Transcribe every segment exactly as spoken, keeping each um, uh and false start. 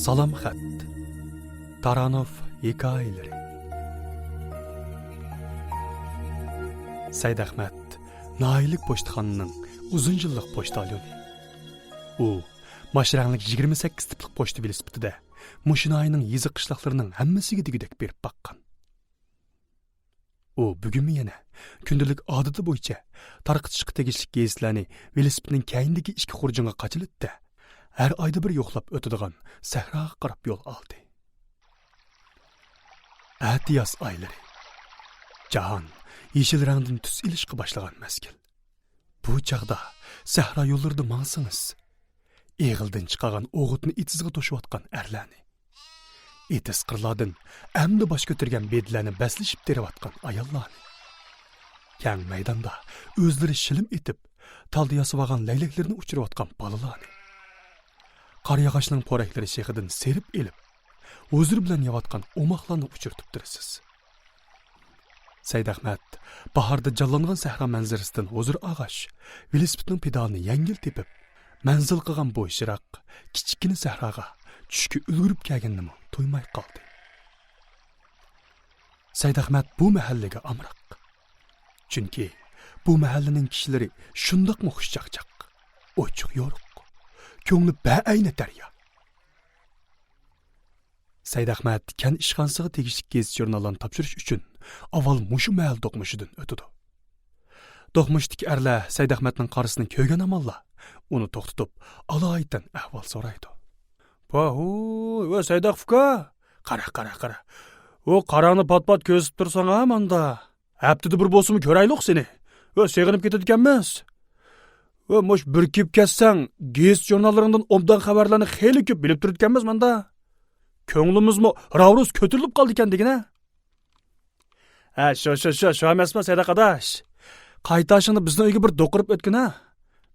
سالام خەت. تارانوف ھېكايىلىرى. سەيدئەخمەت ناھىيەلىك پوچتىخانىنىڭ ئۇزۇن يىللىق پوچتاليونى. ئۇ ماش رەڭلىك يىگىرمە سەككىز تىپلىق پوچتا ۋېلىسىپىتىدە مۇشۇ ناھىيەنىڭ يېزا قىشلاقلىرىنىڭ ھەممىسىگە دېگۈدەك بېرىپ باققان. ئۇ بۈگۈنمۇ يەنە كۈندىلىك ئادىتى بويىچە تارقىتىشقا تېگىشلىك گېزىتلەرنى ۋېلىسىپىتنىڭ كەينىدىكى ئىككى خۇرجۇنغا قاچىلىدى-دە، ھەر ئايدا بىر يوقلاپ ئۆتىدىغان سەھراغا قاراپ يول ئالدى. ئەتىياز ئايلىرى. جاھان يېشىل رەڭدىن تۈس ئېلىشقا باشلىغان مەزگىل. بۇ چاغدا سەھرا يوللىرىدا ماڭسىڭىز، ئېغىلدىن چىقارغان ئوغۇتنى ئېتىزغا توشۇۋاتقان ئەرلەرنى، ئېتىز قىرلاردىن ئەمدى باش كۆتۈرگەن بېدىلەرنى بەسلىشىپ تېرىۋاتقان ئاياللارنى، كەڭ مەيداندا ئۆزلىرى شىلىم ئېتىپ، تالدا ياسىۋالغان لەگلەكلىرىنى ئۇچۇرۇۋاتقان بالىلارنى، قارىياغاچنىڭ پورەكلىرى شېخىدىن سېرىپ ئېلىپ، ھۇزۇر بىلەن يەۋاتقان ئوماقلارنى ئۇچرىتىپ تۇرىسىز. سەيدئەخمەت باھاردا جانلانغان سەھرا مەنزىرىسىدىن ھۇزۇر ئالغاچ، ۋېلىسىپىتنىڭ پېدالىنى يەڭگىل تېپىپ، مەنزىل قىلغان بۇ يىراق، كىچىككىنە سەھراغا چۈشكە ئۈلگۈرۈپ كەلگىنىنىمۇ تۇيماي قالدى. سەيدئەخمەت بۇ مەھەللىگە ئامراق. چۈنكى بۇ مەھەللىنىڭ كىشىلىرى شۇنداقمۇ خۇشچاقچاق، ئوچۇق يورۇق، كۆڭلى بەئەينى دەريا. سەيدئەخمەت كەنت ئىشخانىسىغا تېگىشلىك گېزىت-ژۇرناللارنى تاپشۇرۇش ئۈچۈن ئاۋۋال مۇشۇ مەھەللە دوقمۇشىدىن ئۆتىدۇ. دوقمۇشتىكى ئەرلەر سەيدئەخمەتنىڭ قارىسىنى كۆرگەن ھامانلا ئۇنى توختىتىپ، ئالايىتەن ئەھۋال سورايدۇ. پاھۇي، ۋە سەيدئەخ ئۇكا، قارا، قارا، قارا. ئۇ قاراڭنى پات-پات كۆزىتىپ تۇرساڭ ھە ماندا. ھەپتىدە بىر بولسىمۇ كۆرەيلۇق سېنى. ۋە سېغىنىپ كېتىدىكەنمىز. ۋە مۇش بىر كېلىپ كەتسەڭ، گېزىت-ژۇرناللىرىڭدىن ئوبدان خەۋەرلەرنى خېلى كۆپ بىلىپ تۇرىدىكەنمىز ماندا. كۆڭلىمىزمۇ راۋرۇس كۆتۈرۈلۈپ قالدىكەن دېگىنە. ھە، شۇ، شۇ، شۇ، شۇ ئەمەسمۇ، سەيدەخ ئاداش؟ قايتاشىڭدا بىزنىڭ ئۆيگە بىر دوقۇرۇپ ئۆتكىنە.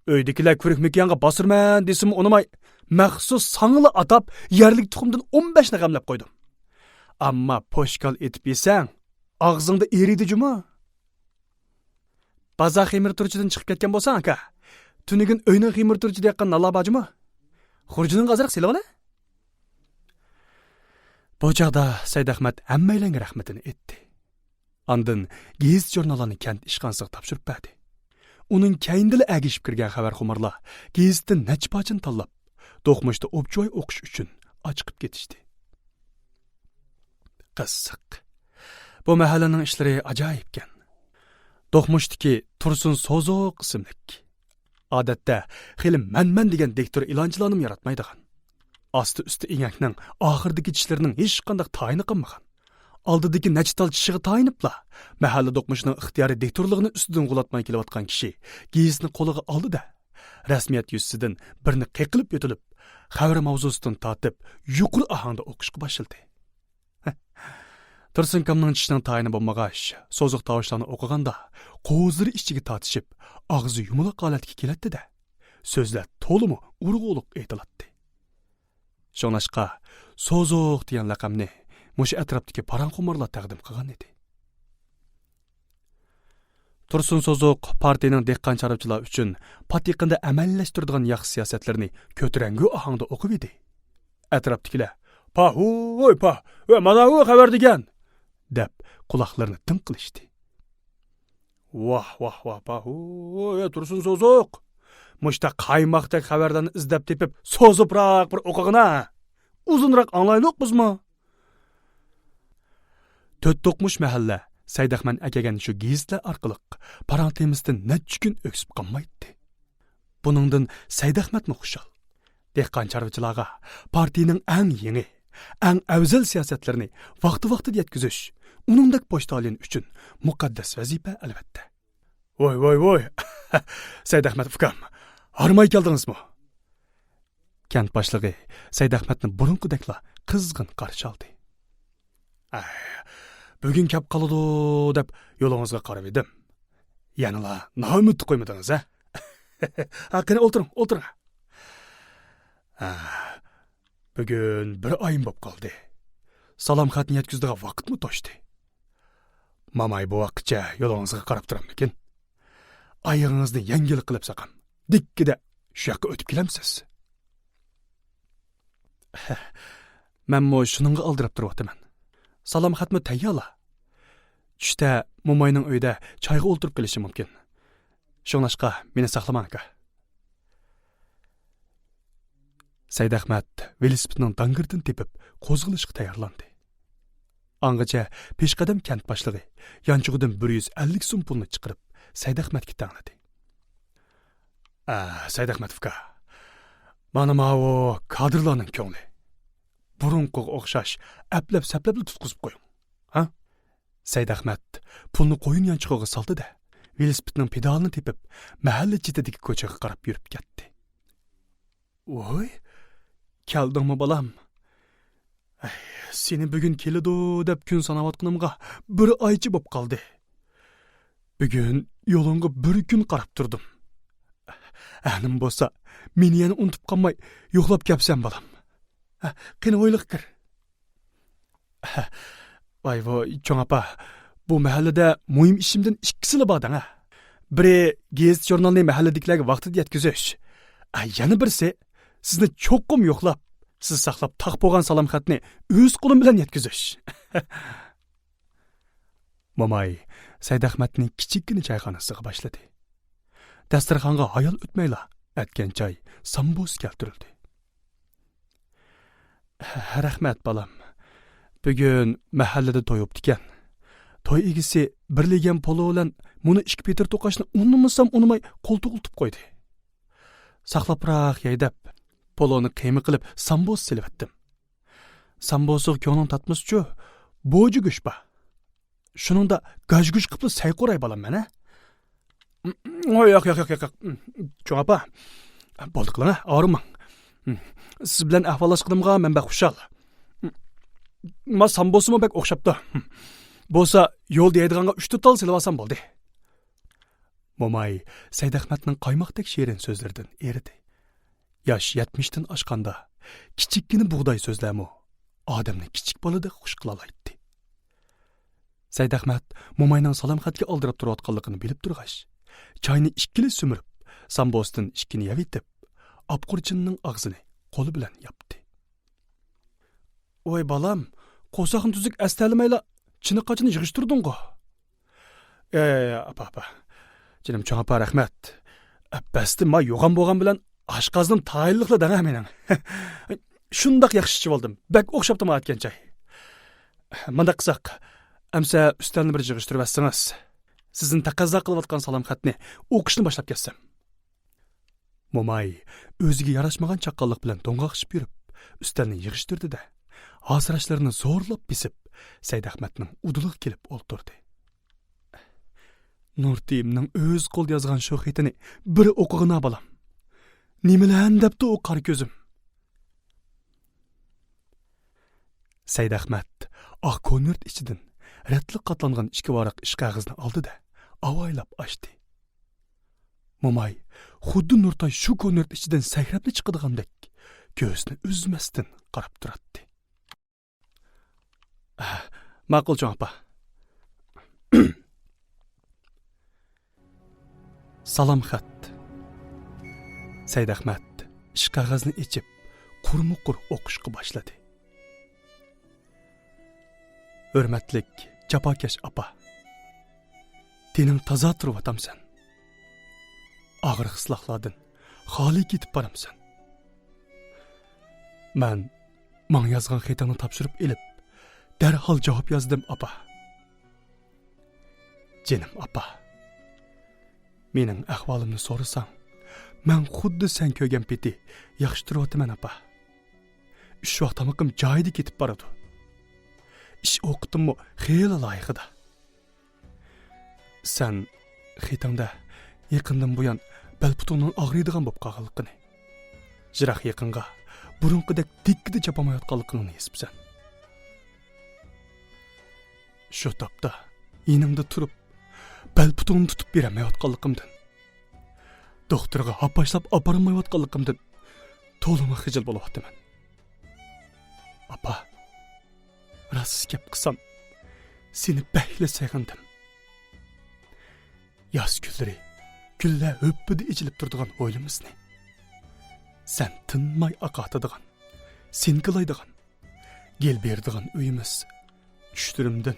ئۆيدىكىلەر كۆرۈكمىكىيانغا باستۇرىمەن دېسىمۇ ئۇنىماي، مەخسۇس ساڭىلا ئاتاپ، يەرلىك تۇخۇمدىن ئون بەشنى غەملەپ قويدۇم. ئەمما پوشكال ئېتىپ يېسەڭ، ئاغزىڭدا ئېرىيدۇ جۇمۇ. بازار خېمىرتۇرۇچىدىن چىقىپ كەتكەن بولساڭ، ئاكا، تۈنۈگۈن ئۆينىڭ خېمىرتۇرۇچىدا ياققان نانلار بار جۇمۇ. خۇرجۇنۇڭغا ئازراق سېلىۋالە. بۇ چاغدا سەيدئەخمەت ھەممەيلەنگە رەھمىتىنى ئېيتتى. ئاندىن گېزىت-ژۇرناللارنى كەنت ئىشخانىسىغا تاپشۇرۇپ بەردى. ئۇنىڭ كەينىدىلا ئەگىشىپ كىرگەن خەۋەرخۇمارلار گېزىتتىن نەچچە پارچىنى تاللاپ، دوقمۇشتا ئوپچۇۋاي ئوقۇش ئۈچۈن ئاچىقىپ كېتىشتى. قىزىق. بۇ مەھەللىنىڭ ئىشلىرى ئاجايىپكەن. دوقمۇشتىكى تۇرسۇن سوزۇق ئىسىملىك، ئادەتتە خېلى مەنمەن دېگەن دىكتور ئېلانچىلارنىمۇ ياراتمايدىغان، ئاستى-ئۈستى ئېڭەكنىڭ ئاخىرىدىكى چىشلىرىنىڭ ھېچقانداق تايىنى قالمىغان، ئالدىدىكى نەچچە تال چىشىغا تايىنىپلا، مەھەللە دوقمۇشىنىڭ ئىختىيارىي دىكتورلۇقىنى ئۈستىدىن غۇلاتماي كېلىۋاتقان كىشى گېزىتنى قولىغا ئالدى-دە، رەسمىيەت يۈزىسىدىن بىرنى قېقىلىپ يۆتىلىپ، خەۋەر ماۋزۇسىدىن تارتىپ، يۇقىرى ئاھاڭدا ئوقۇشقا باشلىدى. تۇرسۇنكامنىڭ چىشىنىڭ تايىنى بولمىغاچ، سوزۇق تاۋۇشلارنى ئوقۇغاندا، قوۋۇزلىرى ئىچىگە تارتىشىپ، ئاغزى يۇمىلاق ھالەتكە كېلەتتى-دە، سۆزلەر تولىمۇ ئۇرغۇلۇق ئېيتىلاتتى. شۇڭلاشقا، سوزۇق دېگەن لەقەمنى مۇشۇ ئەتراپتىكى پاراڭخۇمارلار تەقدىم قىلغان ئىدى. تۇرسۇن سوزۇق پارتىيىنىڭ دېھقان-چارۋىچىلار ئۈچۈن پات يېقىندا ئەمەلىيلەشتۈرىدىغان ياخشى سىياسەتلىرىنى كۆتۈرەڭگۈ ئاھاڭدا ئوقۇۋىدى. ئەتراپتىكىلەر، پاھ، ۋوي، پاھ، ۋە مانا ئۇ خەۋەر دېگەن، دەپ قۇلاقلىرىنى دىڭ قىلىشتى. ۋاھ، ۋاھ، ۋاھ، پاھ، ۋوي، تۇرسۇن سوزۇق. مۇشتا قايماقتەك خەۋەرلەرنى ئىزدەپ تېپىپ، سوزۇپراق بىر ئوقۇغىنا. ئۇزۇنراق ئاڭلايلۇق بىزمۇ. تۆت دوقمۇش مەھەللە سەيدئەخمەت ئەكەلگەن شۇ گېزىتلەر ئارقىلىق پاراڭ تېمىسىدىن نەچچە كۈن ئۆكسۈپ قالمايتتى. بۇنىڭدىن سەيدئەخمەتمۇ خۇشال. دېھقان-چارۋىچىلارغا پارتىيىنىڭ ئەڭ يېڭى، ئەڭ ئەۋزەل سىياسەتلىرىنى ۋاقتى-ۋاقتىدا يەتكۈزۈش ئۇنىڭدەك پوچتاليون ئۈچۈن مۇقەددەس ۋەزىپە، ئەلۋەتتە. ۋوي، ۋوي، ۋوي! سەيدئەخمەت ئۇكام، ھارماي كەلدىڭىزمۇ؟ كەنت باشلىقى سەيدئەخمەتنى بۇرۇنقىدەكلا قىزغىن قارشى ئالدى. ئەي، بۈگۈن كەپ قالىدۇ دەپ يولىڭىزغا قارىۋىدىم. يەنىلا نائۈمىدتە قويمىدىڭىز، ھە؟ ھە، قېنى، ئولتۇرۇڭ، ئولتۇرۇڭ. ھە، بۈگۈن بىر ئايىم بوپ قالدى. سالام خەتنى يەتكۈزىدىغان ۋاقىتمۇ توشتى. ماماي بوۋاققىچە يولىڭىزغا قاراپ تۇراممىكىن؟ ئايىغىڭىزنى يەڭگىل قىلىپ ساقام، دىككىدە شۇ ياققا ئۆتۈپ كېلەمسىز؟ مەنمۇ شۇنىڭغا ئالدىراپ تۇرۇۋاتىمەن. سالام خەتمۇ تەييارلا. چۈشتە موماينىڭ ئۆيىدە چايغا ئولتۇرۇپ قېلىشى مۇمكىن. شۇڭلاشقا مېنى ساقلىماڭ، ئاكا. سەيدەخمەت ۋېلىسىپىتنىڭ داڭگىرىدىن تېپىپ، قوزغىلىشقا تەييارلاندى. ئاڭغىچە پېشقەدەم كەنت باشلىقى يانچۇقىدىن بىر يۈز ئەللىك سوم پۇلنى چىقىرىپ، سەيدەخمەتكە تەڭلىدى. ئە، سەيدەخمەت ئۇكا، مانا ماۋۇ كادىرلارنىڭ كۆڭلى. بۇرۇنقىغا ئوخشاش ئەپلەپ-سەپلەپلا تۇتقۇزۇپ قويۇڭ. ھە؟ سەيدەخمەت پۇلنى قويۇن يانچۇقىغا سالدى-دە، ۋېلىسىپىتنىڭ پېدالىنى تېپىپ، مەھەللە چېتىدىكى كوچىغا قاراپ يۈرۈپ كەتتى. ۋوي، كەلدىڭمۇ، بالام؟ ئەي، سېنى بۈگۈن كېلىدۇ دەپ كۈن ساناۋاتقىنىمغا بىر ئايچە بوپ قالدى. بۈگۈن يولۇڭغا بىر كۈن قاراپ تۇردۇم. ئەنىم بولسا، مېنى يەنە ئۇنتۇپ قالماي يوقلاپ كەپسەن، بالام. ھە، قېنى، ھويلىغا كىر. ۋاي، ۋو، چوڭ ئاپا، بۇ مەھەللىدە مۇھىم ئىشىمدىن ئىككىسىلا بار دەڭ، ھە. بىرى گېزىت-ژۇرنالنى مەھەللىدىكىلەرگە ۋاقتىدا يەتكۈزۈش. ئە، يەنە بىرسى، سىزنى چوقۇم يوقلاپ، سىز ساقلاپ تاقىپ بولغان سالام خەتنى ئۆز قولۇم بىلەن يەتكۈزۈش. موماي سەيدەخمەتنى كىچىككىنە چايخانىسىغا باشلىدى. دەستەرخانغا ھايال ئۆتمەيلا ئەتكەن چاي، سامبوسا كەلتۈرۈلدى. ھە، رەھمەت، بالام. بۈگۈن مەھەللىدە توي بوپتىكەن. توي ئىگىسى بىر لېگەن پولۇ بىلەن مۇنۇ ئىككى پېتىر توقاچنى ئۇنىمىسام ئۇنىماي قولتۇقلىتىپ قويدى. ساقلاپراق يەي دەپ، پولۇنى قىيما قىلىپ سامبوسا سېلىۋەتتىم. سامبوسىغا كۆڭلۈڭ تارتمىسىچۇ، بوجا گۆش بار. شۇنىڭدا گاژ-گۇژ قىپلا سەي قوراي، بالام، مەن، ھە؟ ياق، ياق، ياق، ياق، ياق. چوڭ ئاپا، بولدى قىلىڭ، ھە، ئاغرىماڭ. سىز بىلەن ئەھۋاللاشقىنىمغا مەن بەك خۇشال. ما سامبوسىمۇ بەك ئوخشاپتۇ. بولسا يولدا يەيدىغانغا ئۈچ تال سېلىۋالسام بولدى. موماي سەيدەخمەتنىڭ قايماقتەك شېرىن سۆزلىرىدىن ئېرىدى. ياش يەتمىشتىن ئاشقاندا، كىچىككىنە بۇغداي سۆزلەرمۇ ئادەمنى كىچىك بالىدەك خۇش قىلالايتتى. سەيدەخمەت موماينىڭ سالام خەتكە ئالدىراپ تۇرۇۋاتقانلىقىنى بىلىپ تۇرغاچ، چاينى ئىككىلى سۈمۈرۈپ، سامبوسىدىن ئىككىنى يەۋېتىپ، ئاپقۇرچىنىنىڭ ئاغزىنى قولى بىلەن ياپتى. ۋاي بالام، قورساقنى تۈزۈك ئەستەلىمەيلا چىنە قاچىنى يىغىشتۇردۇڭغۇ؟ ئەي، ئاپا، ئاپا. جېنىم چوڭ ئاپا، رەھمەت. بەستى ما يوغان بولغان بىلەن ئاشقازىنىم تايىنلىقلا دەڭە مېنىڭ. شۇنداق ياخشى ئىچىۋالدىم. بەك ئوخشاپتۇ ما ئەتكەن چاي. مۇنداق قىلساق، ئەمسە ئۈستەلنى بىر يىغىشتۇرۇۋەتسىڭىز. سىزدىن تەقەززا قىلىۋاتقان سالام خەتنى ئوقۇشنى باشلاپ كەتسەم. موماي ئۆزىگە ياراشمىغان چاققانلىق بىلەن دوڭغاقشىپ يۈرۈپ، ئۈستەلنى يىغىشتۇردى-دە، ھاسىراشلىرىنى زورلاپ بېسىپ، سەيدەخمەتنىڭ ئۇدۇلىغا كېلىپ ئولتۇردى. نۇرتېمنىڭ ئۆز قولىدا يازغان شۇ خېتىنى بىر ئوقۇغىنا، بالام. نېمىلەرنى دەپتۇ ئۇ قارا كۆزۈم؟ سەيدەخمەت ئاق كونۋېرت ئىچىدىن رەتلىك قاتلانغان ئىككى ۋاراق ئىش قەغىزىنى ئالدى-دە، ئاۋايلاپ ئاچتى. موماي خۇددى نۇرتاي شۇ كونۋېرت ئىچىدىن سەكرەپلا چىقىدىغاندەك كۆزىنى ئۈزمەستىن قاراپ تۇراتتى. ماقۇل، چوڭ ئاپا. سالام خەت. سەيدەخمەت ئىش قەغەزنى ئېچىپ، قۇرمۇقۇر ئوقۇشقا باشلىدى. ھۆرمەتلىك جاپاكەش ئاپا، تېنىڭ تازا تۇرۇۋاتامسەن؟ ئاغرىق-سىلاقلاردىن خالىي كېتىپ بارامسەن؟ مەن ماڭا يازغان خېتىڭنى تاپشۇرۇپ ئېلىپ، دەرھال جاۋاب يازدىم، ئاپا. جېنىم ئاپا، مېنىڭ ئەھۋالىمنى سورىساڭ، مەن خۇددى سەن كۆرگەن پېتى ياخشى تۇرۇۋاتىمەن، ئاپا. ئۈچ ۋاق تامىقىم جايىدا كېتىپ بارىدۇ. ئىش ئوقىتىممۇ خېلى لايىقىدا. سەن خېتىڭدە يېقىندىن بۇيان بەل پۇتۇڭنىڭ ئاغرىيدىغان بولۇپ قالغانلىقىنى، يىراق يېقىنغا بۇرۇنقىدەك دىككىدە چاپالمايۋاتقانلىقىڭنى يېزىپسەن. شۇ تاپتا يېنىڭدا تۇرۇپ، بەل پۇتۇڭنى تۇتۇپ بېرەلمەيۋاتقانلىقىمدىن، دوختۇرغا ھاپاشلاپ ئاپارالمايۋاتقانلىقىمدىن تولىمۇ خىجىل بولۇۋاتىمەن. ئاپا، راست گەپ قىلسام، سېنى بەكلا سېغىندىم. ياز كۈنلىرى گۈللەر ھۆپپىدە ئېچىلىپ تۇرىدىغان ھويلىمىزنى، سەن تىنماي ئاقارتىدىغان سېنكىلايدىغان، گېل بېرىدىغان ئۆيىمىز. چۈشلىرىمدىن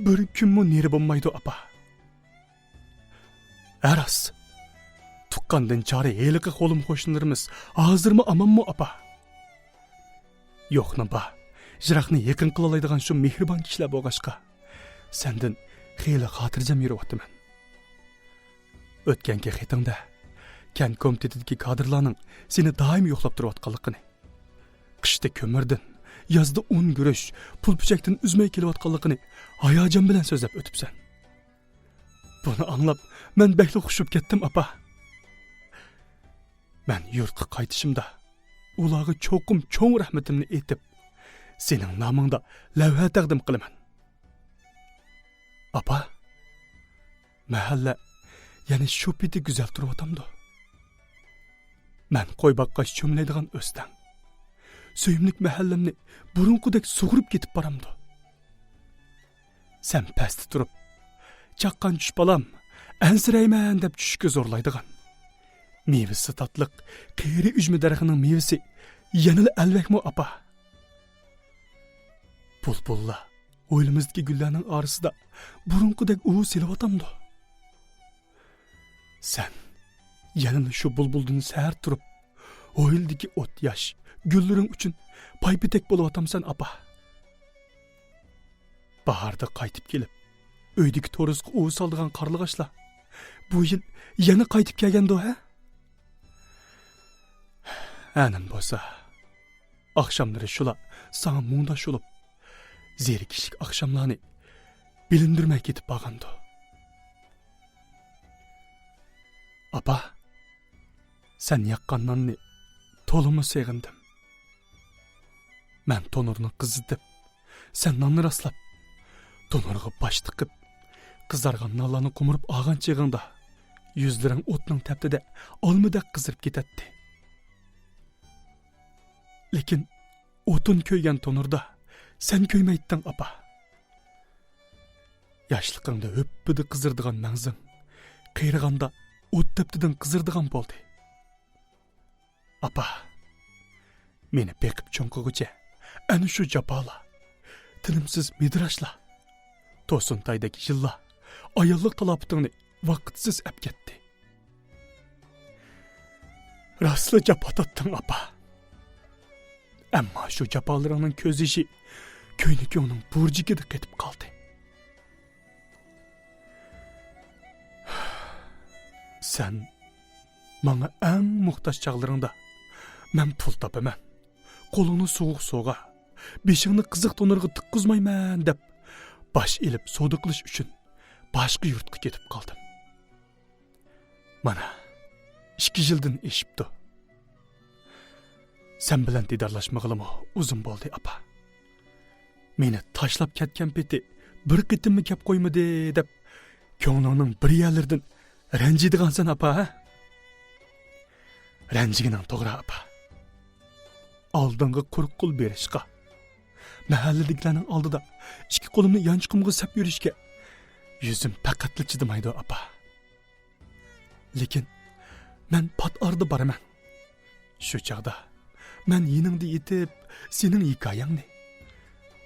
بىر كۈنمۇ نېرى بولمايدۇ، ئاپا. ھە، راست. تۇغقاندىن چارى ھېلىقى قولۇم قوشنىلىرىمىز ھازىرمۇ ئامانمۇ، ئاپا؟ يوقنى بار، يىراقنى يېقىن قىلالايدىغان شۇ مېھرىبان كىشىلەر بولغاچقا، سەندىن خېلى خاتىرجەم يۈرۈۋاتىمەن. ئۆتكەنكى خېتىڭدە كەنت كومىتېتىدىكى كادىرلارنىڭ سېنى دائىم يوقلاپ تۇرۇۋاتقانلىقىنى، قىشتا كۆمۈردىن، يازدا ئۇن، گۈرۈچ، پۇل پۈچەكتىن ئۈزمەي كېلىۋاتقانلىقىنى ھاياجان بىلەن سۆزلەپ ئۆتۈپسەن. بۇنى ئاڭلاپ، مەن بەكلا خۇشۇپ كەتتىم، ئاپا. مەن يۇرتقا قايتىشىمدا، ئۇلارغا چوقۇم چوڭ رەھمىتىمنى ئېيتىپ، سېنىڭ نامىڭدا لەۋھە تەقدىم قىلىمەن. ئاپا، مەھەللە يەنە شۇ پېتى گۈزەل تۇرۇۋاتامدۇ؟ مەن قوي باققاچ چۆمۈلەيدىغان ئۆستەڭ، سۆيۈملۈك مەھەللەمنى بۇرۇنقىدەك سۇغۇرۇپ كېتىپ بارامدۇ؟ سەن پەستە تۇرۇپ، «چاققان چۈش بالام، ئەنسىرەيمەن» دەپ چۈشۈشكە زورلايدىغان، مېۋىسى تاتلىق قېرى ئۈجمە دەرىخىنىڭ مېۋىسى يەنىلا ئەلۋەكمۇ، ئاپا؟ بۇلبۇللار ھويلىمىزدىكى گۈللەرنىڭ ئارىسىدا بۇرۇنقىدەك ئۇۋا سېلىۋاتامدۇ؟ سەن يەنىلا شۇ بۇلبۇلدىن سەھەر تۇرۇپ، ھويلىدىكى ئوت-ياش، گۈللىرىڭ ئۈچۈن پاي-پېتەك بولۇۋاتامسەن، ئاپا. باھاردا قايتىپ كېلىپ، ئۆيدىكى تورۇسقا ئۇۋا سالىدىغان قارلىغاچلار بۇ يىل يەنە قايتىپ كەلگەندۇ، ھە؟ ھە، نېمە بولسا، ئاخشاملىرى شۇلار ساڭا مۇڭداش بولۇپ، زېرىكىشلىك ئاخشاملارنى بىلىندۈرمەي كېتىپ بارغاندۇ. ئاپا، سەن ياققان ناننى تولىمۇ سېغىندىم. مەن تونۇرنى قىزىتىپ، سەن ناننى راسلاپ، تونۇرغا باش تىقىپ، قىزارغان نانلارنى قومۇرۇپ ئالغان چېغىڭدا، يۈزلىرىڭ ئوتنىڭ تەپتىدە ئالمىدەك قىزىرىپ كېتەتتى. لېكىن ئوتۇن كۆيگەن تونۇردا سەن كۆيمەيتتىڭ، ئاپا. ياشلىقىڭدا ھۈپپىدە قىزىرىدىغان مەڭزىڭ قېرىغاندا ئوت تەپتىدىن قىزىرىدىغان بولدى. ئاپا، مېنى بېقىپ چوڭ قىلغۇچە ئەنە شۇ جاپالار، تىنىمسىز مىدىراشلار، توسۇنتايدەك يىللار ئاياللىق تالاپىتىڭنى ۋاقىتسىز ئەپ كەتتى. راستلا جاپا تارتتىڭ، ئاپا. ئەمما شۇ جاپالىرىڭنىڭ كۆز يېشى كۆينىكىڭنىڭ بۇرجىكىدا قېتىپ قالدى. سەن ماڭا ئەڭ موھتاج چاغلىرىڭدا، «مەن پۇل تاپىمەن، قولۇڭنى سوغۇق سۇغا، بېشىڭنى قىزىق تونۇرغا تىققۇزمايمەن» دەپ، باش ئېلىپ سودا قىلىش ئۈچۈن باشقا يۇرتقا كېتىپ قالدىم. مانا، ئىككى يىلدىن ئېشىپتۇ. سەن بىلەن دىدارلاشمىغىلىمۇ ئۇزۇن بولدى، ئاپا. مېنى تاشلاپ كەتكەن پېتى بىر قېتىممۇ كەپ قويمىدى دەپ، كۆڭلۈڭنىڭ بىر يەرلىرىدىن رەنجىيدىغانسەن، ئاپا، ھە؟ رەنجىگىنىڭ توغرا، ئاپا. ئالدىڭغا قۇرۇق قول بېرىشقا، مەھەللىدىكىلەرنىڭ ئالدىدا ئىككى قولۇمنى يانچۇقۇمغا سەپ يۈرۈشكە يۈزۈم پەقەتلا چىدىمايدۇ، ئاپا. لېكىن مەن پات ئارىدا بارىمەن. شۇ چاغدا مەن يېنىڭدا يېتىپ، سېنىڭ ھېكايەڭنى،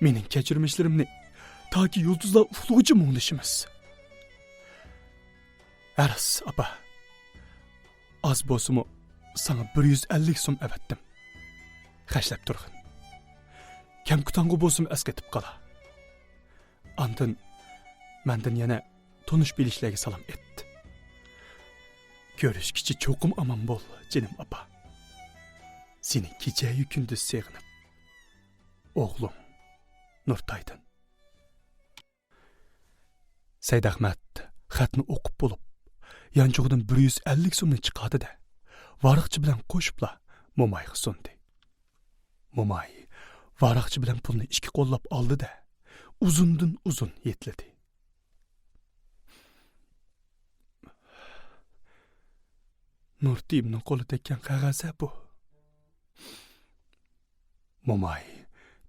مېنىڭ كەچۈرمىشلىرىمنى تاكى يۇلتۇزلار ئۇخلىغۇچە مۇڭدىشىمىز. ھە راست، ئاپا. ئاز بولسىمۇ ساڭا بىر يۈز ئەللىك سوم ئەۋەتتىم. خەجلەپ تۇرغىن. كەمكۈتۈڭگە بولسىمۇ ئەسقېتىپ قالا. ئاندىن مەندىن يەنە تونۇش بىلىشلەرگە سالام ئېيت. كۆرۈشكىچە چوقۇم ئامان بول، جېنىم ئاپا. سېنى كېچەيۇ كۈندۈز سېغىنىپ. ئوغلۇڭ، نۇرتايدىن. سەيدئەخمەت خەتنى ئوقۇپ بولۇپ، يانچۇقىدىن بىر يۈز ئەللىك سومنى چىقاردى-دە، ۋاراقچى بىلەن قوشۇپلا مومايغا سۇندى. موماي ۋاراقچى بىلەن پۇلنى ئىككى قوللاپ ئالدى-دە، ئۇزۇندىن ئۇزۇن يېتىلىدى. نۇرتېيىمنىڭ قولى تەگكەن قەغەز-ھە بۇ. موماي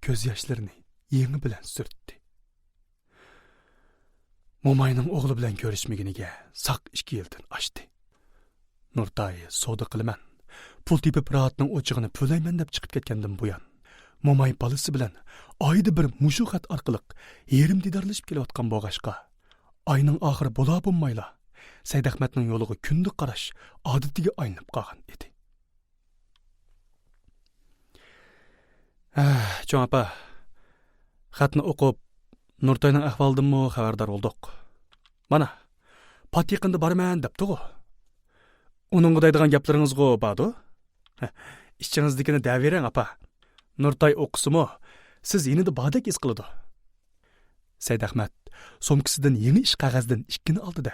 كۆز ياشلىرىنى يېڭى بىلەن سۈرتتى. موماينىڭ ئوغلى بىلەن كۆرۈشمىگىنىگە ساق ئىككى يىلدىن ئاشتى. نۇرتاي سودا قىلىمەن، پۇل تېپىپ راھەتنىڭ ئوچىقىنى پۈۋلەيمەن دەپ چىقىپ كەتكەندىن بۇيان، موماي بالىسى بىلەن ئايدا بىر مۇشۇ خەت ئارقىلىق يېرىم دىدارلىشىپ كېلىۋاتقان بولغاچقا، ئاينىڭ ئاخىرى بولا بولمايلا سەيدئەخمەتنىڭ يولىغا كۈندە قاراش ئادىتىگە ئايلىنىپ قالغان ئىدى. ھە، چوڭ ئاپا، خەتنى ئوقۇپ، نۇرتاينىڭ ئەھۋالىدىنمۇ خەۋەردار بولدۇق. مانا، پات يېقىندا بارىمەن دەپتىغۇ. ئۇنىڭغا دەيدىغان گەپلىرىڭىزغۇ باردۇ. ھە، ئىچىڭىزدىكىنى دەۋېرىڭ، ئاپا. نۇرتاي ئوقۇسىمۇ، سىز يېنىدا باردەك ھېس قىلىدۇ. سەيدئەخمەت سومكىسىدىن يېڭى ئىش قەغەزدىن ئىككىنى ئالدى-دە،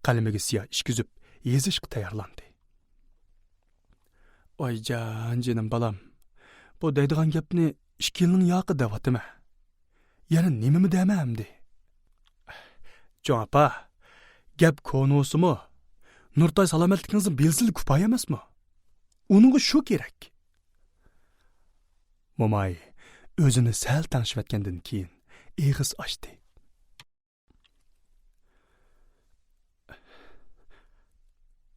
قەلىمىگە سىيا ئىچكۈزۈپ، يېزىشقا تەييارلاندى. ۋايجان، جېنىم بالام، بۇ دەيدىغان گەپنى ئىككى يىلنىڭ ياقى دەۋاتىمەن. يەنە نېمىمۇ دەيمەن ئەمدى؟ چوڭ ئاپا، گەپ كونا بولسىمۇ، نۇرتاي سالامەتلىكىڭىزنى بىلسىلا كۇپايە ئەمەسمۇ؟ ئۇنىڭغا شۇ كېرەك. موماي ئۆزىنى سەل تەڭشىۋەتكەندىن كېيىن ئېغىز ئاچتى.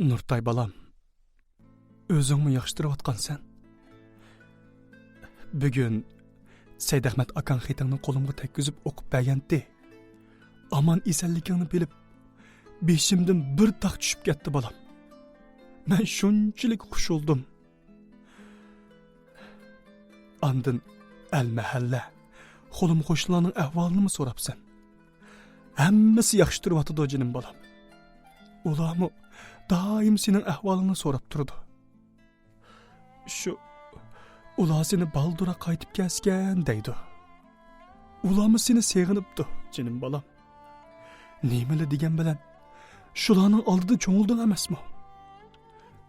نۇرتاي بالام، ئۆزۈڭمۇ ياخشى تۇرۇۋاتقانسەن؟ بۈگۈن سەيدئەخمەت ئاكاڭ خېتىڭنى قولۇمغا تەگكۈزۈپ ئوقۇپ بەرگەنتى. ئامان ئېسەنلىكىڭنى بىلىپ، بېشىمدىن بىر تاغ چۈشۈپ كەتتى، بالام. مەن شۇنچىلىك خۇش بولدۇم. ئاندىن ئەل-مەھەللە، خولۇم-خوشنىلارنىڭ ئەھۋالىنىمۇ سوراپسەن. ھەممىسى ياخشى تۇرۇۋاتىدۇ، جېنىم بالام. ئۇلارمۇ دائىم سېنىڭ ئەھۋالىڭنى سوراپ تۇرىدۇ. شۇ، ئۇلار سېنى بالدۇرراق قايتىپ كەلسىكەن دەيدۇ. ئۇلارمۇ سېنى سېغىنىپتۇ، جېنىم بالام. نېمىلا دېگەن بىلەن، شۇلارنىڭ ئالدىدا چوڭىيىدۇ ئەمەسمۇ؟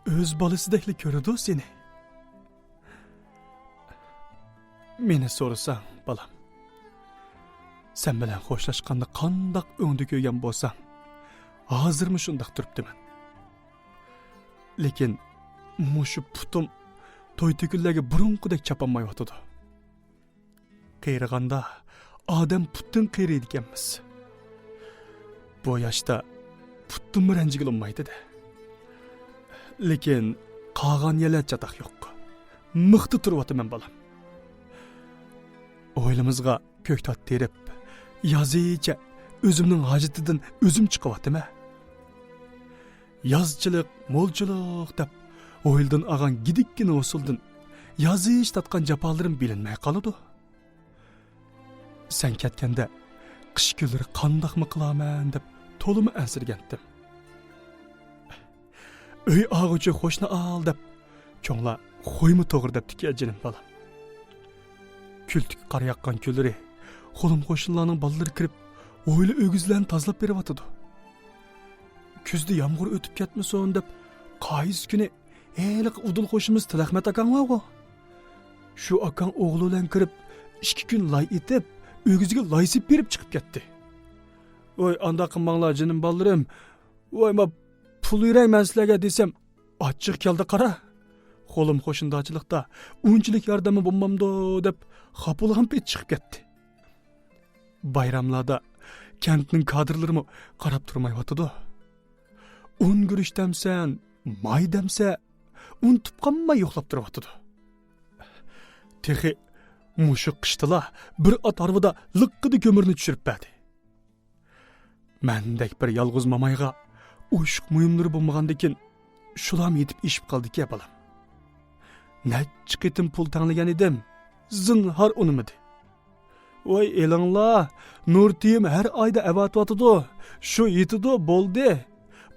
ئۆز بالىسىدەكلا كۆرىدۇ سېنى. مېنى سورىساڭ، بالام، سەن بىلەن خوشلاشقاندا قانداق ئۆڭدە كۆرگەن بولساڭ، ھازىرمۇ شۇنداق تۇرۇپتىمەن. لېكىن مۇشۇ پۇتۇم توي-تۆكۈنلەرگە بۇرۇنقىدەك چاپالمايۋاتىدۇ. قېرىغاندا ئادەم پۇتتىن قېرىيدىكەنمىز. بۇ ياشتا پۇتتىنمۇ رەنجىگىلى بولمايدۇ-دە. لېكىن قالغان يەرلەردە چاتاق يوق. مىختا تۇرۇۋاتىمەن، بالام. ھويلىمىزغا كۆكتات تېرىپ، يازىچە ئۆزۈمنىڭ ھاجىتىدىن ئۆزۈم چىقىۋاتىمەن. يازچىلىق، مولچىلىق دەپ، ھويلىدىن ئالغان گىدىككىنە ھوسۇلدىن يازىچە تارتقان جاپالىرىم بىلىنمەي قالىدۇ. سەن كەتكەندە قىش كۈنلىرى قانداقمۇ قىلارمەن دەپ تولىمۇ ئەنسىرىگەنتىم. ئۆي ئالغۇچى قوشنا ئال دەپ، چوڭلار خويمۇ توغرا دەپتىكەن، جېنىم بالام. كۈلتىكى قار ياغقان كۈنلىرى خولۇم قوشنىلارنىڭ بالىلىرى كىرىپ، ھويلا ئۆگزىلەرنى تازىلاپ بېرىۋاتىدۇ. كۈزدە يامغۇر ئۆتۈپ كەتمىسۇن دەپ، قايسى كۈنى ھېلىقى ئۇدۇل قوشنىمىز تىلەخمەت ئاكاڭ بارغۇ؟ شۇ ئاكاڭ ئوغلى بىلەن كىرىپ، ئىككى كۈن لاي ئېتىپ، ئۆگزىگە لاي سېلىپ بېرىپ چىقىپ كەتتى. ۋاي، ئانداق قىلماڭلار، جېنىم بالىلىرىم. ۋاي، ما پۇل بېرەي مەن سىلەرگە دېسەم، ئاچچىقى كەلدى قارا. قولۇم قوشنىدارچىلىقتا ئۇنچىلىك ياردەممۇ بولمامدۇ دەپ خاپا بولغان پېتى چىقىپ كەتتى. بايراملاردا كەنتنىڭ كادىرلىرىمۇ قاراپ تۇرمايۋاتىدۇ. ئۇن گۈرۈچ دەمسەن، ماي دەمسە، ئۇنتۇپ قالماي يوقلاپ تۇرۇۋاتىدۇ. تېخى مۇشۇ قىشتىلا بىر ئات ھارۋىدا لىققىدە كۆمۈرنى چۈشۈرۈپ بەردى. مەندەك بىر يالغۇز مامايغا ئوشۇق مۇيۇملىرى بولمىغاندىكىن، شۇلارمۇ يېتىپ ئېشىپ قالدىكەن، بالام. نەچچە قېتىم پۇل تەڭلىگەن ئىدىم، زىنھار ئۇنىمىدى. ۋاي ئېلىڭلار، نۇرتېيىم ھەر ئايدا ئەۋەتىۋاتىدۇ، شۇ يېتىدۇ، بولدى،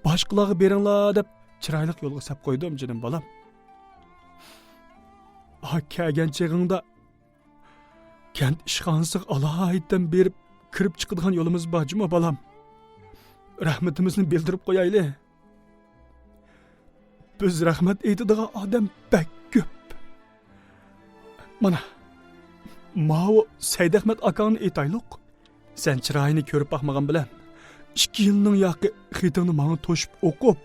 باشقىلارغا بېرىڭلار دەپ چىرايلىق يولغا سەپ قويدۇم، جېنىم بالام. ھا، كەلگەن چېغىڭدا كەنت ئىشخانىسىغا ئالايىتەن بېرىپ كىرىپ چىقىدىغان يولىمىز بار جۇمۇ، بالام. رەھمىتىمىزنى بىلدۈرۈپ قويايلى. بىز رەھمەت ئېيتىدىغان ئادەم بەك كۆپ. مانا، ماۋۇ سەيدەخمەت ئاكاڭنى ئېيتايلۇق. سەن چىرايىنى كۆرۈپ باقمىغان بىلەن، ئىككى يىلنىڭ ياقى خېتىڭنى ماڭا توشۇپ ئوقۇپ،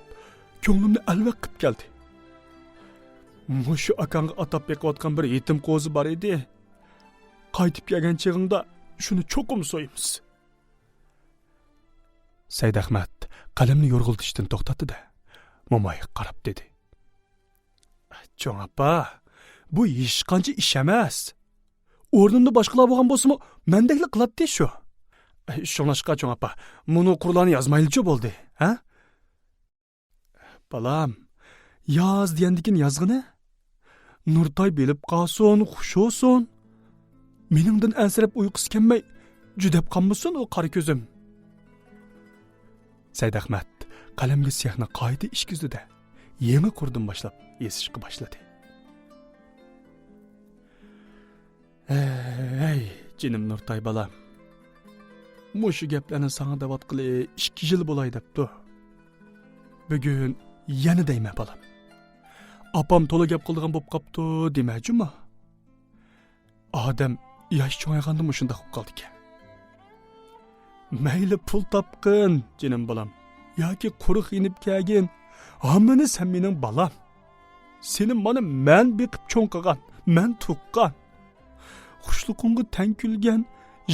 كۆڭلۈمنى ئەلۋەك قىپ كەلدى. مۇشۇ ئاكاڭغا ئاتاپ بېقىۋاتقان بىر يېتىم قوزا بار ئىدى. قايتىپ كەلگەن چېغىڭدا شۇنى چوقۇم سويىمىز. سەيدەخمەت قەلەمنى يورغىلىتىشتىن توختاتتى-دە، مومايغا قاراپ دېدى: چوڭ ئاپا، بۇ ھېچقانچە ئىش ئەمەس. ئورنۇمدا باشقىلار بولغان بولسىمۇ، مەندەكلا قىلاتتى شۇ. شۇڭلاشقا، چوڭ ئاپا، مۇنۇ قۇرلارنى يازمايلىچۇ بولدى، ھە؟ بالام، ياز دېگەندىكىن يازغىنە. نۇرتاي بىلىپ قالسۇن، خۇش بولسۇن. مېنىڭدىن ئەنسىرەپ ئۇيقۇسى كەلمەي، جۈدەپ قالمىسۇن ئۇ قارا كۆزۈم. سەيدئەخمەت قەلەمگە سىياھنى قايتا ئىچكۈزدى-دە، يېڭى قۇردىن باشلاپ يېزىشقا باشلىدى. ھەي، جېنىم نۇرتاي بالام. مۇشۇ گەپلەرنى ساڭا دەۋاتقىلى ئىككى يىل بولاي دەپتۇ. بۈگۈن يەنە دەيمەن بالام. ئاپام تولا گەپ قىلىدىغان بولۇپ قاپتۇ دېمە جۇمۇ. ئادەم ياش چوڭايغاندىمۇ شۇنداق بولۇپ قالىدىكەن. مەيلى پۇل تاپقىن، جېنىم بالام، ياكى قۇرۇق يېنىپ كەلگىن، ھەممىنى سەن مېنىڭ بالام. سېنى مانا مەن بېقىپ چوڭ قىلغان، مەن تۇغقان. خۇشلۇقۇڭغا تەڭ كۈلگەن،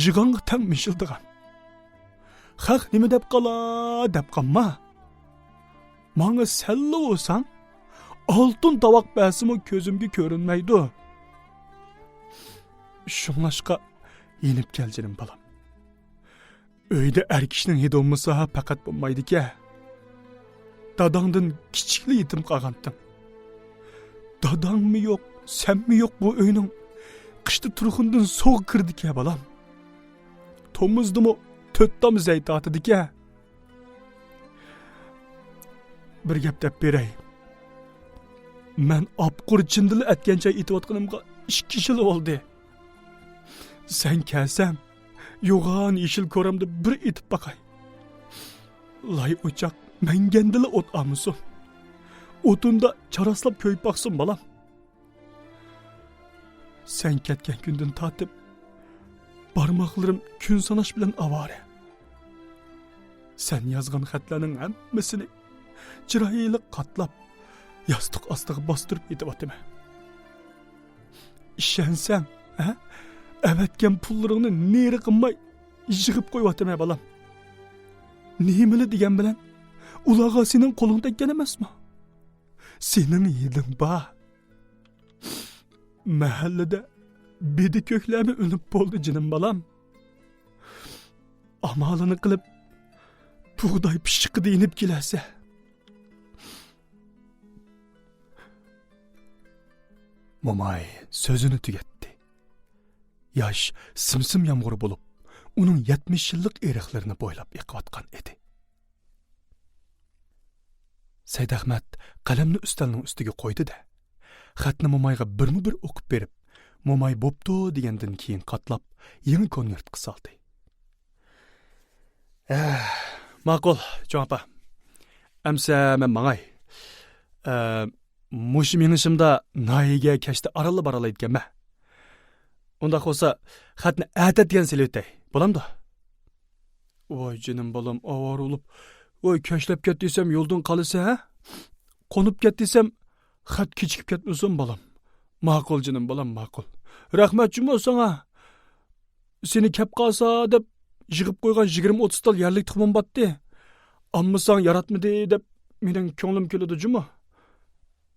يىغاڭغا تەڭ مىشىلدىغان. خەق نېمە دەپ قالا دەپ قالما. ماڭا سەنلا بولساڭ، ئالتۇن تاۋاق بەرسىمۇ كۆزۈمگە كۆرۈنمەيدۇ. شۇڭلاشقا يېنىپ كەل، جېنىم بالام. ئۆيدە ئەر كىشىنىڭ ھىدى بولمىسا پەقەت بولمايدىكەن. داداڭدىن كىچىكلا يېتىم قالغانتىڭ. داداڭمۇ يوق، سەنمۇ يوق بۇ ئۆينىڭ. قىشتا تۇرخۇندىن سوغۇق كىرىدىكەن، بالام. تومۇزدىمۇ تۆت تام زەي تارتىدىكەن. بىر گەپ دەپ بېرەي. مەن ئاپقۇر چىندىلا ئەتكەن چاي ئېتىۋاتقىنىمغا ئىككى يىل بولدى. سەن كەلسەڭ، يوغان يېشىل كورامدا بىر ئېتىپ باقاي. لاي ئوچاق مەڭگەندىلا ئوت ئالمىسۇن. ئوتۇندا چاراسلاپ كۆيۈپ باقسۇن، بالام. سەن كەتكەن كۈندىن تارتىپ، بارماقلىرىم كۈن ساناش بىلەن ئاۋارە. سەن يازغان خەتلەرنىڭ ھەممىسىنى چىرايلىق قاتلاپ، ياستۇق ئاستىغا باستۇرۇپ يېتىۋاتىمەن. ئىشەنسەڭ، ھە؟ ئەۋەتكەن پۇللىرىڭنى نېرى قىلماي يىغىپ قويۇۋاتىمەن، بالام. نېمىلا دېگەن بىلەن، ئۇلارغا سېنىڭ قولۇڭ تەگكەن ئەمەسمۇ؟ سېنىڭ ھىدىڭ بار. مەھەللىدە بىدە كۆكلەرمۇ ئۈنۈپ بولدى، جېنىم بالام. ئامالىنى قىلىپ، بۇغداي پىششىقىدا يېنىپ كېلەرسەن. موماي سۆزىنى تۈگەتتى. ياش سىم-سىم يامغۇر بولۇپ، ئۇنىڭ يەتمىش يىللىق ئېرىقلىرىنى بويلاپ ئېقىۋاتقان ئىدى. سەيدئەخمەت قەلەمنى ئۈستەلنىڭ ئۈستىگە قويدى-دە، خەتنى مومايغا بىرمۇ بىر ئوقۇپ بېرىپ، موماي بوپتۇ دېگەندىن كېيىن قاتلاپ، يېڭى كونۋېرتقا سالدى. ھە، ماقۇل، چوڭ ئاپا. ئەمسە مەن ماڭاي. ئە، مۇشۇ مېڭىشىمدا ناھىيەگە كەچتە ئارانلا بارالايدىكەنمەن. ئۇنداق بولسا، خەتنى ئەتە ئەتىگەن سېلىۋېتەي، بولامدۇ؟ ۋاي جېنىم بالام، ئاۋارە بولۇپ، ۋاي كەچلەپ كەت دېسەم يولدىن قالىسەن، ھە؟ قونۇپ كەت دېسەم، خەت كېچىكىپ كەتمىسۇن، بالام. ماقۇل جېنىم بالام، ماقۇل. رەھمەت جۇمۇ ساڭا. سېنى كەپ قالسا دەپ يىغىپ قويغان يىگىرمە ئوتتۇز تال يەرلىك تۇخۇمۇم باتتى. ئالمىساڭ ياراتمىدى دەپ مېنىڭ كۆڭلۈم كۈلىدۇ جۇمۇ.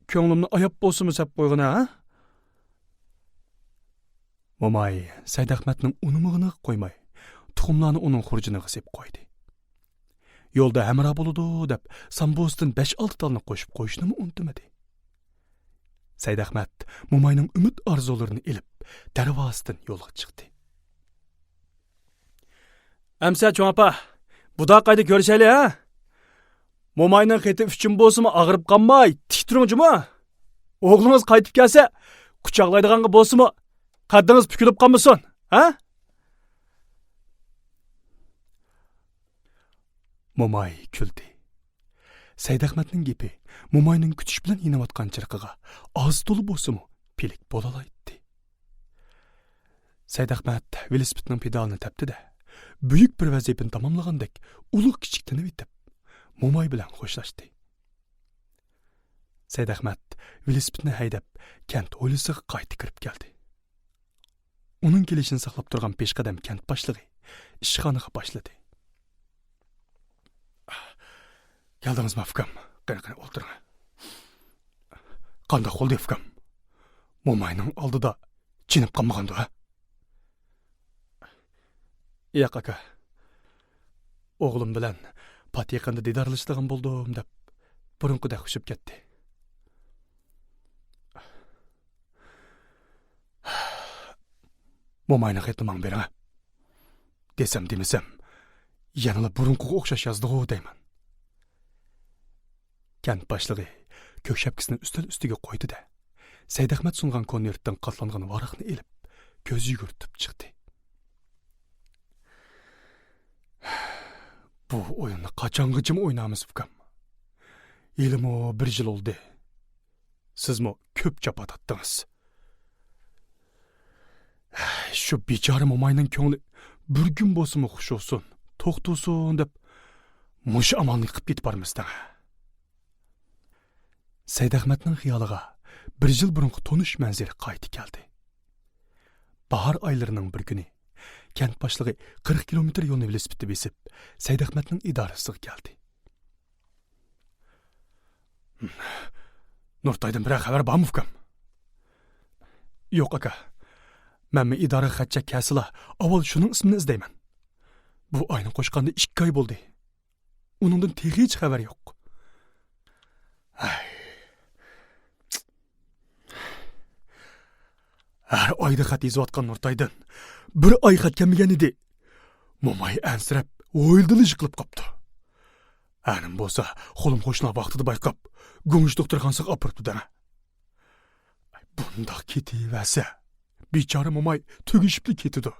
كۆڭلۈمنى ئاياپ بولسىمۇ سەپ قويغىنا، ھە؟ موماي سەيدئەخمەتنىڭ ئۇنىمىغىنىغا قويماي، تۇخۇملارنى ئۇنىڭ خۇرجۇنىغا سېلىپ قويدى. يولدا ھەمراھ بولىدۇ دەپ، سامبۇسىدىن بەش-ئالتە تالنى قوشۇپ قويۇشنىمۇ ئۇنتۇمىدى. سەيدئەخمەت موماينىڭ ئۈمىد ئارزۇلىرىنى ئېلىپ، دەرۋازىدىن يولغا چىقتى. ئەمسە چوڭ ئاپا، بۇدا قايتا كۆرۈشەيلى، ھە؟ موماينىڭ خېتى ئۈچۈن بولسىمۇ ئاغرىپ قالماي، تىك تۇرۇڭ جۇمۇ. ئوغلىڭىز قايتىپ كەلسە، قۇچاقلايدىغانغا بولسىمۇ، قەددىڭىز پۈكۈلۈپ قالمىسۇن، ھە؟ موماي كۈلدى. سەيدئەخمەتنىڭ گېپى موماينىڭ كۈتۈش بىلەن يېنىۋاتقان چىرىقىغا ئاز-تولا بولسىمۇ پىلىك بولالايتتى. سەيدئەخمەت ۋېلىسىپىتنىڭ پېدالىنى تەپتى-دە، بۈيۈك بىر ۋەزىپىنى تاماملىغاندەك ئۇلۇغ كىچىك تىنىۋېتىپ، موماي بىلەن خوشلاشتى. سەيدئەخمەت ۋېلىسىپىتنى ھەيدەپ، كەنت ھويلىسىغا قايتا كىرىپ كەلدى. ئۇنىڭ كېلىشىنى ساقلاپ تۇرغان پېشقەدەم كەنت باشلىقى ئىشخانىغا باشلىدى. كەلدىڭىزمۇ، ئۇكام؟ قېنى، قېنى، ئولتۇرۇڭ. قانداق بولدى، ئۇكام؟ موماينىڭ ئالدىدا چېنىپ قالمىغاندۇ، ھە؟ ياق، ئاكا. ئوغلۇم بىلەن پات يېقىندا دىدارلىشىدىغان بولدۇم دەپ، بۇرۇنقىدەك خۇشۇپ كەتتى. موماينىڭ خېتىنى ماڭا بېرىڭە. دېسەم دېمىسەم، يەنىلا بۇرۇنقىغا ئوخشاش يازدىغۇ دەيمەن. كەنت باشلىقى كۆك شەپكىسىنى ئۈستەل ئۈستىگە قويدى-دە، سەيدئەخمەت سۇنغان كونۋېرتتىن قاتلانغان ۋاراقنى ئېلىپ، كۆز يۈگۈرتۈپ چىقتى. بۇ ئويۇننى قاچانغىچىمۇ ئوينايمىز، ئۇكام؟ ھېلىمۇ بىر يىل بولدى. سىزمۇ كۆپ جاپا تارتتىڭىز. شۇ بىچارە موماينىڭ كۆڭلى بىر كۈن بولسىمۇ خۇش بولسۇن، توختىسۇن دەپ، مۇشۇ ئامالنى قىلىپ كېتىپ بارمىز دەڭ. سەيدئەخمەتنىڭ خىيالىغا بىر يىل بۇرۇنقى تونۇش مەنزىرە قايتا كەلدى. باھار ئايلىرىنىڭ بىر كۈنى كەنت باشلىقى قىرىق كىلومېتىر يولنى ۋېلىسىپىتتە بېسىپ، سەيدئەخمەتنىڭ ئىدارىسىغا كەلدى. نۇرتايدىن بىرەر خەۋەر بارمۇ، ئۇكام؟ يوق، ئاكا. مەنمۇ ئىدارىگە خەت چەك كەلسىلا، ئاۋۋال شۇنىڭ ئىسمىنى ئىزدەيمەن. بۇ ئاينى قوشقاندا ئىككى ئاي بولدى. ئۇنىڭدىن تېخىچە خەۋەر يوق. ھەي. ھەر ئايدا خەت يېزىۋاتقان نۇرتايدىن بىر ئاي خەت كەلمىگەن ئىدى. موماي ئەنسىرەپ، ھويلىدىلا يىقىلىپ قاپتۇ. ئەنىم بولسا، قولۇم قوشنا ۋاقتىدا بايقاپ، گۇڭشې دوختۇرخانىسىغا ئاپىرىپتۇ دەڭ. بۇنداق كېتىۋەرسە، بىچارە موماي تۈگىشىپلا كېتىدۇ.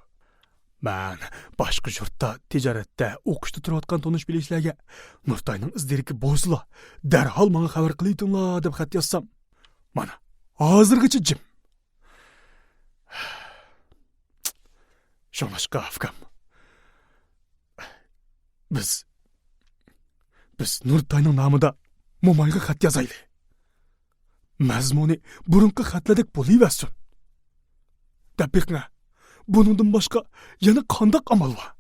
مەن باشقا يۇرتتا تىجارەتتە، ئوقۇشتا تۇرۇۋاتقان تونۇش-بىلىشلەرگە نۇرتاينىڭ ئىز-دېرىكى بولسىلا، دەرھال ماڭا خەۋەر قىلىۋېتىڭلار دەپ خەت يازسام، مانا، ھازىرغىچە جىم. شۇڭلاشقا، ئۇكام، بىز، بىز نۇرتاينىڭ نامىدا مومايغا خەت يازايلى. مەزمۇنى بۇرۇنقى خەتلەردەك بولۇۋەرسۇن. دەپ بېقىڭە، بۇنىڭدىن باشقا يەنە قانداق ئامال بار؟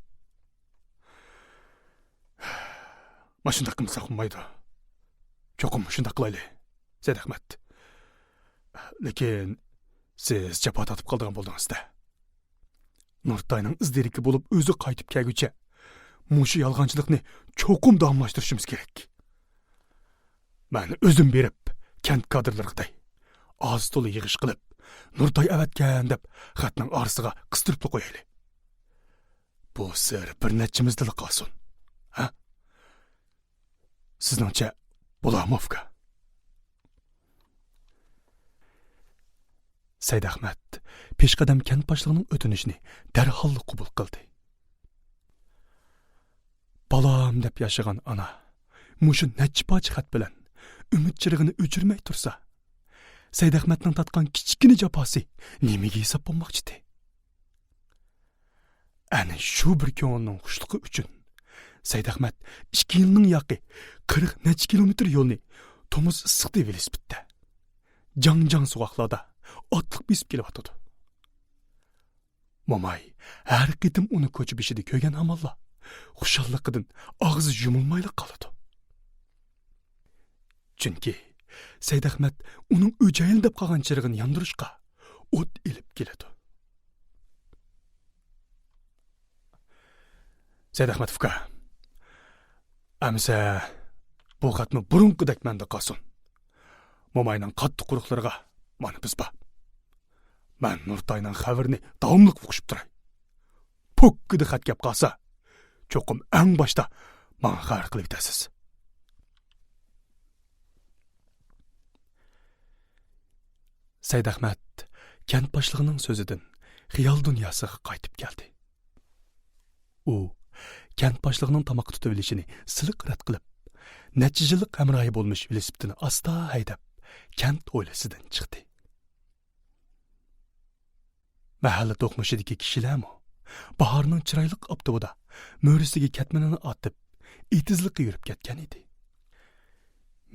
ماشۇنداق قىلمىساق بولمايدۇ. چوقۇم شۇنداق قىلايلى، سەيدئەخمەت. لېكىن سىز جاپا تارتىپ قالىدىغان بولدىڭىز-دە. نۇرتاينىڭ ئىز-دېرىكى بولۇپ ئۆزى قايتىپ كەلگۈچە مۇشۇ يالغانچىلىقنى چوقۇم داۋاملاشتۇرۇشىمىز كېرەك. مەن ئۆزۈم بېرىپ، كەنت كادىرلىرىغا دەي، ئاز-تولا يىغىش قىلىپ، نۇرتاي ئەۋەتكەن دەپ خەتنىڭ ئارىسىغا قىستۇرۇپلا قويايلى. بۇ سىر بىر نەچچىمىزدىلا قالسۇن. ھە؟ سىزنىڭچە بولارمۇ، ئۇكا؟ سەيدئەخمەت پېشقەدەم كەنت باشلىقىنىڭ ئۆتۈنۈشىنى دەرھاللا قوبۇل قىلدى. بالام دەپ ياشىغان ئانا مۇشۇ نەچچە پارچە خەت بىلەن ئۈمىد چىرىغىنى ئۆچۈرمەي تۇرسا، سەيدئەخمەتنىڭ تارتقان كىچىككىنە جاپاسى نېمىگە ھېساب بولماقچىدى؟ ئەنە شۇ بىر كۆڭۈلنىڭ خۇشلۇقى ئۈچۈن سەيدئەخمەت ئىككى يىلنىڭ ياقى قىرىق نەچچە كىلومېتىر يولنى تومۇز ئىسسىقتا ۋېلىسىپىتتە، جاڭ-جاڭ سوغۇقلاردا ئاتلىق بېسىپ كېلىۋاتىدۇ. موماي ھەر قېتىم ئۇنى كوچا بېشىدا كۆرگەن ھامانلا خۇشاللىقىدىن ئاغزى يۇمۇلمايلا قالىدۇ. چۈنكى سەيدئەخمەت ئۇنىڭ ئۆچەيلى دەپ قالغان چىرىغىنى ياندۇرۇشقا ئوت ئېلىپ كېلىدۇ. سەيدئەخمەت ئۇكا، ئەمىسە بۇ خەتمۇ بۇرۇنقىدەك مەندە قالسۇن. موماينىڭ قاتتىق قورۇقلىرىغا مانا بىز بار. مەن نۇرتاينىڭ خەۋىرىنى داۋاملىق ئۇقۇشۇپ تۇراي. پوككىدە خەت كەپ قالسا، چوقۇم ئەڭ باشتا ماڭا خەۋەر قىلىۋېتەرسىز. سەيدئەخمەت كەنت باشلىقىنىڭ سۆزىدىن خىيال دۇنياسىغا قايتىپ كەلدى. ئۇ كەنت باشلىقىنىڭ تاماققا تۇتۇۋېلىشىنى سىلىق رەت قىلىپ، نەچچە يىللىق ھەمراھى بولمىش ۋېلىسىپىتىنى ئاستا ھەيدەپ، كەنت ھويلىسىدىن چىقتى. مەھەللە توقۇنۇشىدىكى كىشىلەرمۇ باھارنىڭ چىرايلىق ئاپتىپىدا مۈرىسىگە كەتمىنىنى ئارتىپ، ئېتىزلىققا يۈرۈپ كەتكەن ئىدى.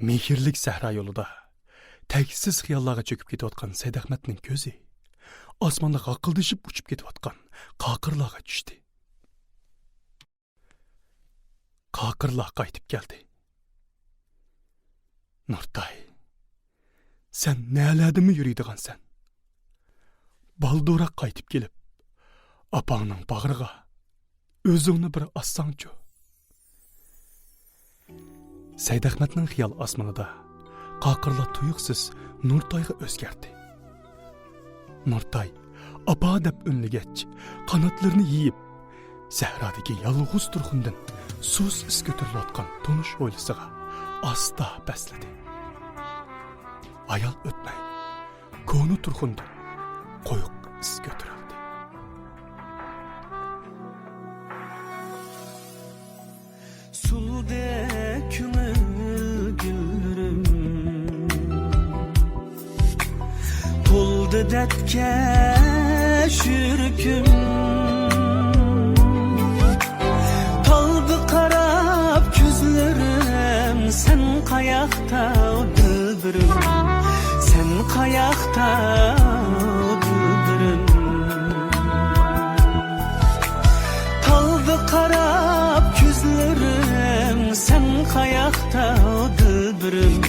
مېھىرلىك سەھرا يولىدا تەگسىز خىياللارغا چۆكۈپ كېتىۋاتقان سەيدئەخمەتنىڭ كۆزى ئاسماندا غاقىلدىشىپ ئۇچۇپ كېتىۋاتقان قاقىرلارغا چۈشتى. قاقىرلار قايتىپ كەلدى. نۇرتاي، سەن نەلەردىمۇ يۈرىدىغانسەن؟ بالدۇرراق قايتىپ كېلىپ، ئاپاڭنىڭ باغرىغا، ئۆزۈڭنى بىر ئاسساڭچۇ. سەيدئەخمەتنىڭ خىيال ئاسمىنىدا قاقىرلار تۇيۇقسىز نۇرتايغا ئۆزگەردى. نۇرتاي «ئاپا» دەپ ئۈنلىگەچ، قاناتلىرىنى يېيىپ، سەھرادىكى يالغۇز تۇرخۇندىن سۇس ئىس كۆتۈرۈلۈۋاتقان تونۇش ھويلىسىغا ئاستا پەسلىدى. ھايال ئۆتمەي، كونا تۇرخۇندىن قويۇق ئىس كۆتۈرۈلدى. سولدى كۆڭۈل گۈللىرىم، تولدى دەردكە يۈرىكىم. تالدى قاراپ كۆزلىرىم، سەن قاياقتا دىلبىرىم، سەن قاياقتا دىلبىرىم. تالدى قاراپ كۆزلىرىم، سەن قاياقتا دىلبىرىم،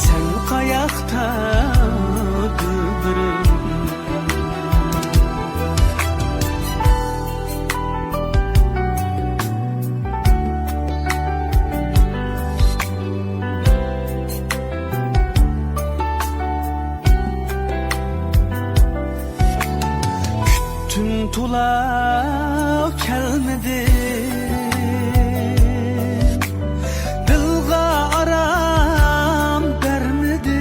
سەن قاياقتا دىلبىرىم. كۈتتۈم تولا كەلمىدى، دىلغا ئارام بەرمىدى.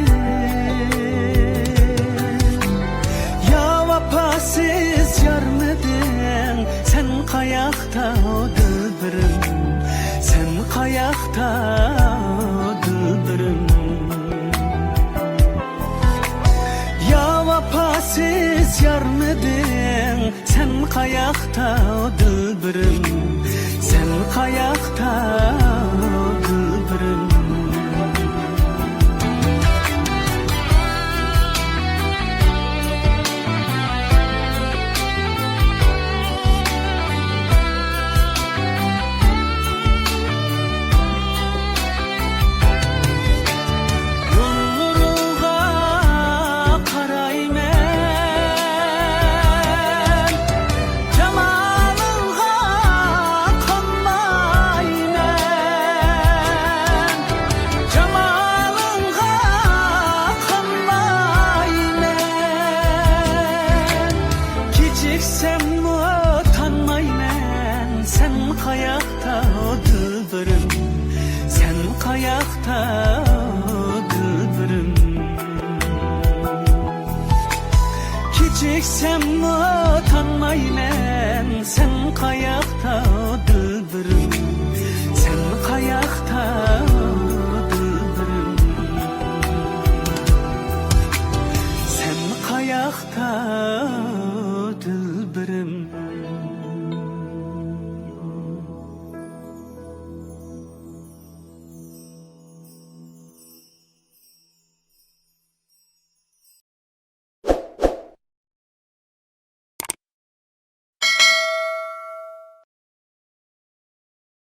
يا ۋاپاسىز يارمىدىڭ، سەن قاياقتا دىلبىرىم، سەن قاياقتا دىلبىرىم؟ يا ۋاپاسىز يارمىدىڭ، سەن قاياقتا دىلبىرىم، سەن قاياقتا دىلبىرىم؟ يوللىرىڭغا قارايمەن، جامالىڭغا قانمايمەن، جامالىڭغا قانمايمەن. كېچىكسەممۇ تانمايمەن، سەن قاياقتا دىلبىرىم، سەن قاياقتا دىلبىرىم؟ كېچىكسەممۇ تانمايمەن، سەن قاياقتا دىلبىرىم، سەن قاياقتا